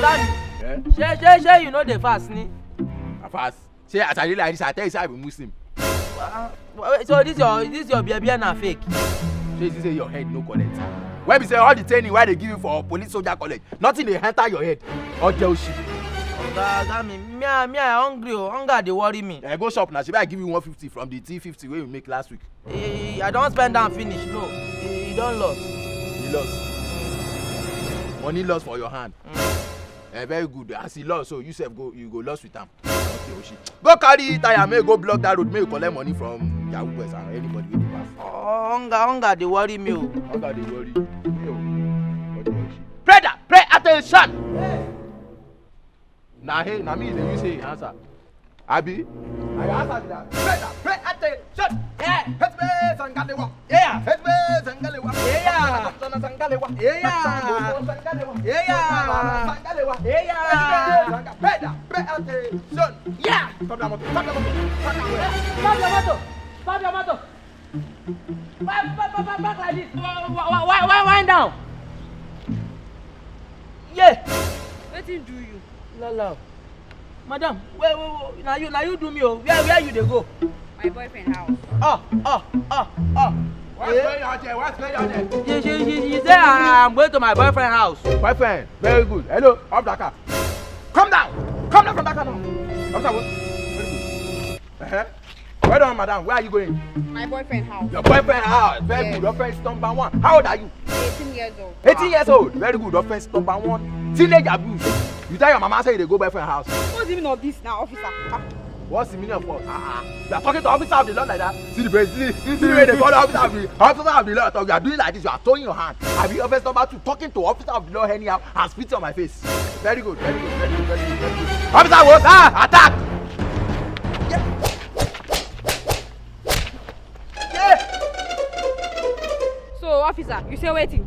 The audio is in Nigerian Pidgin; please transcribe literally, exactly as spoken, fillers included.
Eh? Shey, shey, shey you no dey fast ni? I fast. Say as I dey like this, I tell you say I be Muslim. Uh, so this your, this your beer beer na fake? Say you say your head no correct. Wey be say all the training wey dey give you for police soldier college, nothing dey enter your head. Oje oshi. Oga, oga mi, me I, me I hungry o. Hunger dey worry me. Eh, go shop na. Shebi I give you one fifty from the three fifty wey you make last week. Eh, I don spend am finish. No, e, e don loss. You lost. Money lost for your hand. Eh, very good. As e lost, so you sef go, you go lost with am. Okay, oshi. Go carry tire, make you go block that road, make you collect money from Yahoo boys and anybody wey dey pass. Oh, hunger, hunger dey worry me o. Hunger dey worry me o. Oje oshi. Brother, pay attention. Na hey, na me dey use hey answer. Abi? Na your answer be that. Brother, pay attention. Yeah. Hezbe Zangalewa. Yeah. Hezbe Zangalewa. Yeah. Zangalewa. Yeah. Zangalewa. Yeah. Zangalewa. Yeah. Brother, pay attention. Yeah. Stop that motor. Stop that motor. Stop that motor. Stop your motor. Stop your motor. Back, back, back, back, back like this. Why, why, why, why, wind down? Yeah. Wetin do you? Lala. Madam, where, where, where, na you, na you do me o. Where, where you dey go? My boyfriend house. Oh, oh, oh, oh. What's going on there? What's going on there? She, she, she, she say I, I'm going to my boyfriend house. Boyfriend, very good. Hello, off the car. Come down. Come down from that car now. Officer, what? Very good. Uh-huh. Well done, madam. Where are you going? My boyfriend house. Your boyfriend house. Very Yes. good. Offense number one. How old are you? Eighteen years old. Eighteen years old. Very good. Offense number one. Teenage abuse. You tell your mama say you dey go boyfriend house. What's the meaning of this now, officer? Ah. What's the meaning of what? Ah, ah. You are talking to officer of the law like that. See the brain. See, see the way they call officer of the, officer of the law. Talk. You are doing like this. You are throwing your hand. I be offense number two. Talking to officer of the law anyhow and spitting on my face. Very good. Very good. Very good. Very good. Very good. Officer, what? Ah, attack. Yeah. Yeah. So, officer, you say wetin?